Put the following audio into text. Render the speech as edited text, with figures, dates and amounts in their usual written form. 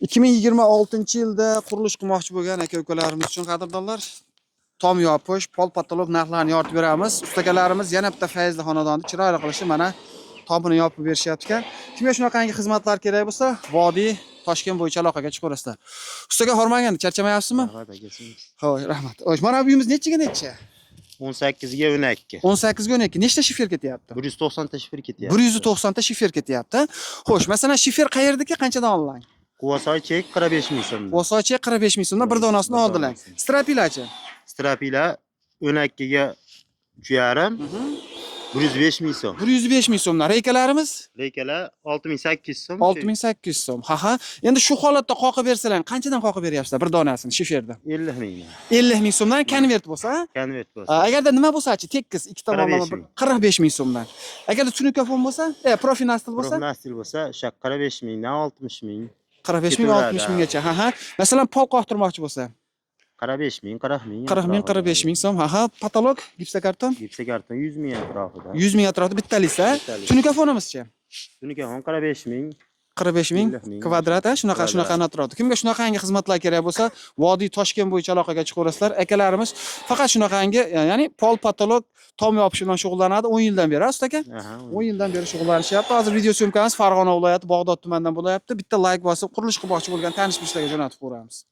2026-yilda qurilish qilmoqchi bo'lgan aka-ukalarimiz uchun, qadrdonlar, tom yopish, pol patolog narxlarini yoritib beramiz. Ustakalarimiz yana bitta fayzli xonadonni chiroyli qilishi, mana, tomini yopib berishyapti ekan. Kimga shunaqangi xizmatlar kerak bo'lsa, Vodiy Toshkent bo'yicha aloqaga chiqaverasizlar. Ustaga hormang, charchamayapsizmi? Rahmat, aka. Xo'sh, rahmat. Xo'sh, mana bu uyimiz nechiga necha? 18 ga 12. 18 ga 12. Nechta shifer ketyapti? 190 ta shifer ketyapti. 190 ta shifer ketyapti. Xo'sh, masalan, shifer qayerdiki, qanchadan olingan? Quvasoy chek 45 ming so'm. Quvasoy 45 ming so'mdan bir donasini Bir oldilar. donasini. Стропила chi? Стропила 12 ga 3,5, 105 ming so'm. 105 ming so'mdan. Reykalarimiz? Reykalar 6800 so'm. 6800 so'm. Ha ha. Endi shu holatda qoqib bersalar, qanchadan qoqib beryapsizlar bir donasini shiferda? 50 ming. 50 ming so'mdan konvert bo'lsa, ha? Konvert bo'lsa. Agarda nima bo'lsa-chi, tekis ikki tomonlama 45 ming. 45 ming so'mdan. Agarda tunukkafon bo'lsa, профнастил bo'lsa, Профнастил bo'lsa, o'sha 45 mingdan 60 ming. 45 ming, Ketaveradi, 60 minggacha. Ha ha. Masalan, pol qoqtirmoqchi bo'lsa, 45 ming, 40 ming. 40 ming, 45 ming so'm. Ha ha. Потолок, gipsokarton? Gipsokarton 100 ming atrofida. 100 ming atrofida bittalisi, ha? Bittalik. Tunikafonimizchi? Tunukkafon 45 ming. 45 ming 50 ming. Kvadrat, ha, shunaqa. Kvadrat. Shunaqa atrofida. Kimga shunaqangi xizmatlar kerak bo'lsa, Vodiy Toshkent bo'yicha aloqaga chiqaverasizlar. Akalarimiz faqat shunaqangi, ya'ni pol, потолок, tom yopish bilan shug'ullanadi 10 yildan beri, ha, usta aka? Aha. 10 yildan beri shug'ullanishyapti. Hozir video съёмка miz Farg'ona viloyati, Bag'dod tumanidan bo'lyapti. Bitta layk bosib, qurilish qilmoqchi bo'lgan tanish bilishlarga jo'natib qo'yamiz.